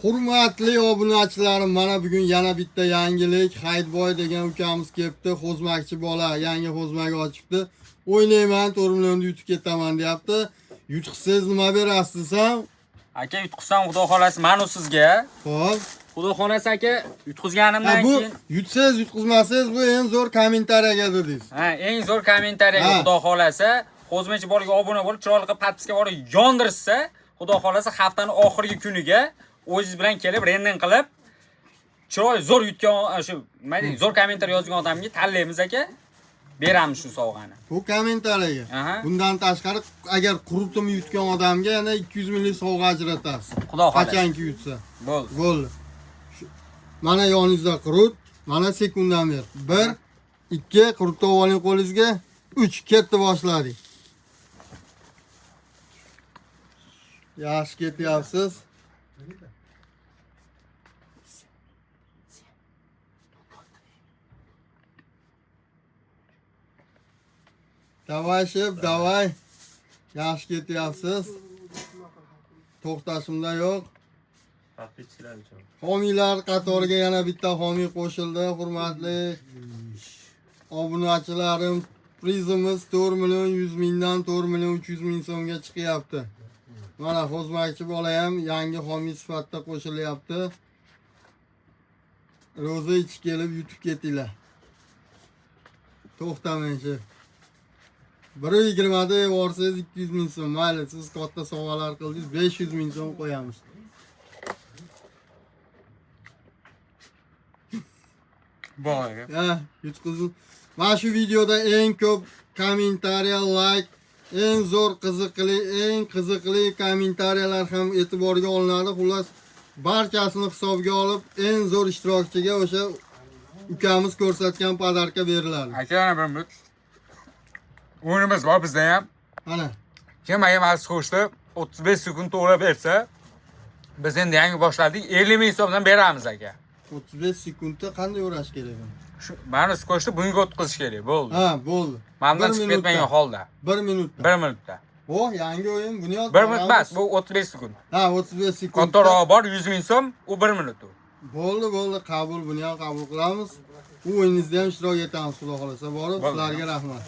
Hurmatli obunachilarim, mana bugun yana bitta yangilik. Hayitboy degan ukamiz kelibdi. Qo'zmakchi bola yangi qo'zmak ochibdi. O'ynayman, 4 millionni yutib ketaman deyapti. Yutqizsangiz nima berasiz desam, Aka yutqizsam xudo xolasi manu sizga. Xo'p. Xudo xolasi aka Ha, yutqizganimdan bu keyin yutsangiz, yutqizmasangiz bu eng zo'r kommentariyaga dedingiz. ha, eng zo'r kommentariyaga Ha. xudo xolasa qo'zmachi bolaga obuna bo'lib, chiroyli qilib podpiska borib yondirishsa, xudo xolasa haftani oxirgi kuniga o'zingiz bilan kelib rentgen qilib chiroyli zo'r yutgan shu nima deydi, zo'r kommentariy yozgan odamga tanlaymiz aka. Beramiz shu sovg'ani. Bu kommentariyaga. Aha. Bundan tashqari agar quritimni yutgan odamga yana 200 minglik sovg'a ajratasiz. Xudo xolasa. Qachonki yutsa. Bo'ldi. Bo'ldi. Mana yoningizda qurut, mana sekundomer. 1 2 qurutni oling qo'lingizga. 3 ketdi boshladik. Yaxshi ketyapsiz. Davay shef, davay. Yaxshi ketyapsiz. To'xtashimda yo'q. Подписчиклар uchun. Homiylar qatoriga yana bitta homiy qo'shildi. Hurmatli obunachilarim, prizimiz 4 million 100 mingdan 4 million 300 ming so'mga chiqyapti. Mana qo'zmakchi bola ham yangi homiy sifatida qo'shilyapti. Ro'za ichib kelib yutib ketinglar. To'xtamang shu. 1.20 da yuborsangiz 200 ming so'm. Mayli, siz katta sovg'alar qildingiz, 500 ming so'm qo'yamiz. Bor aka. Ha, yutqizib. Mana shu videoda eng ko'p kommentariya, like, eng zo'r qiziqli, eng qiziqli kommentariyalar ham e'tiborga olinadi. Xullas, barchasini hisobga olib, eng zo'r ishtirokchiga o'sha ukamiz ko'rsatgan podarka beriladi. Aka yana bir minut. O'yinimiz bor bizda ham. Mana, Kim agar mana qo'shdi 35 sekund to'g'ri bersa, biz endi yangi boshladik, 50 ming so'mdan beramiz aka. 35 sekundda qanday o'rash kerak? Shu mana qo'shdi bunga o'tkazish kerak, bo'ldi. Ha, bo'ldi. Mana bundan Bir chiqib minutda. ketmagan holda. 1 minutda. 1 minutda. Oh, yangi o'yin, buni yod. 1 minut emas, bu 35 sekund. Ha, 35 sekund. Kattarog'i bor 100 ming so'm, u 1 minut u. Bo'ldi, bo'ldi, qabul, buni ham qabul qilamiz. Bu o'yiningizda ham ishtirok etamiz, xudo xolasa borib. Bo'ldi. Sizlarga rahmat.